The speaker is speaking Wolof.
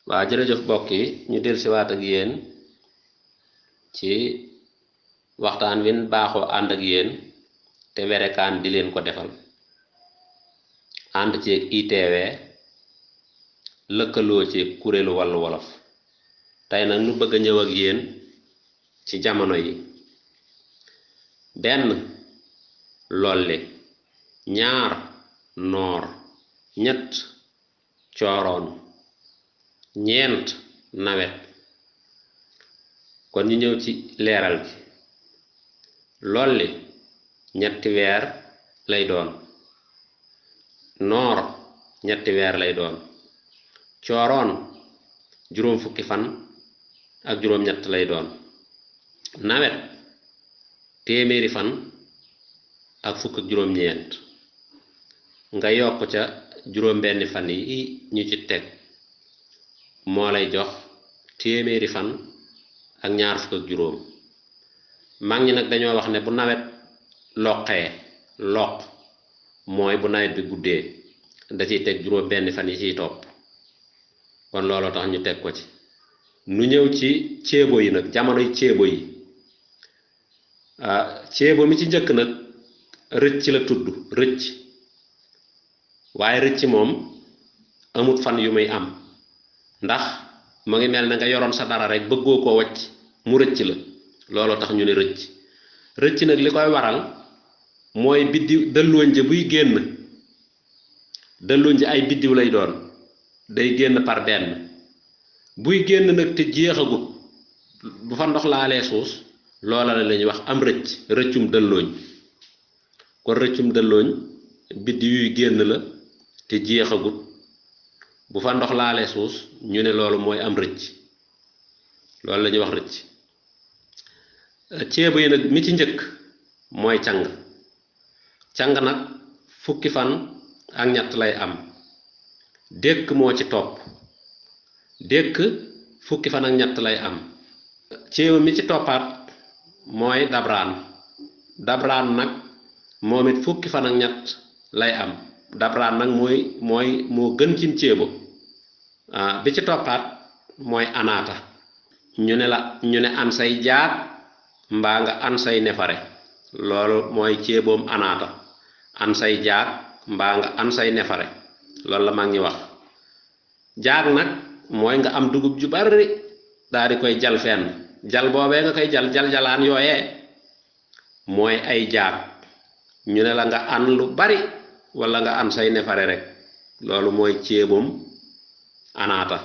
waa jërëjëf mbokk yi ñu dellusiwaat ak yéen ci waxtaan win baaxoo ànd ak yéen te werekaan di leen ko defal ànd ceeg ITV lëkkaloo ci kuréelu wàllu wolof tey nag nu bëgg a ñëw ak yéen ci jamono yi benn lolli ñaar noor ñett cooroon ñeent nawet kon ñu ñëw ci leeral bi lolli ñetti weer lay doon noor ñetti weer lay doon cooroon juróom fukki fan ak juróom ñett lay doon nawet téeméeri fan ak fukk ak juróom ñeent nga yokk ca juróom benni fan yi ñu ci teg moo lay jox téeméeri fan ak ñaar fukk ak juróom mag ñi nag dañoo wax ne bu nawet loqee loq mooy bu nawet bi guddee da ciy teg juróom benni fan yi ciy topp kon looloo tax ñu teg ko ci nu ñëw ci ceebo yi nag jamonoy ceebo yi ceebo mi ci njëkk nag rëcc la tudd rëcc waaye rëcc moom amut fan yu muy am ndax mu ngi mel na nga yoroon sa dara rek bëggoo koo wacc mu rëcc la looloo tax ñu ne rëcc rëcc nag li koy waral mooy biddiw dëllooñ ja buy génn dëllooñ ja ay biddiw lay doon day génn par benn buy génn nag te jeexagut bu fa ndox laalee suus loola la ñuy wax am rëcc rëccum dëllooñ kon rëccum dëllooñ biddiw yuy génn la te jeexagut bu fa ndox laalee suus ñu ne loolu mooy am rëcc loolu la ñuy wax rëcc ceebo yi nag mi ci njëkk mooy càng càng nag fukki fan ak ñett lay am dékk moo ci topp dékk fukki fan ak ñett lay am ceebo mi ci toppaat mooy dabraan dabraan nag moom it fukki fan ak ñett lay am dabraan nag mooy moo gën cim ceebo bi ci toppaat mooy anaata ñu ne an say jaag mbaa nga an say nefare loolu mooy ceeboom anaata an say jaag mbaa nga an say nefare loolu la mag ñi wax jaag nag mooy nga am dugub ju bari daal di koy jal fenn jal boobee nga koy jalaan yooyee mooy ay jaag ñu ne la nga an lu bari walla nga an say nefare rek loolu mooy ceeboom anaata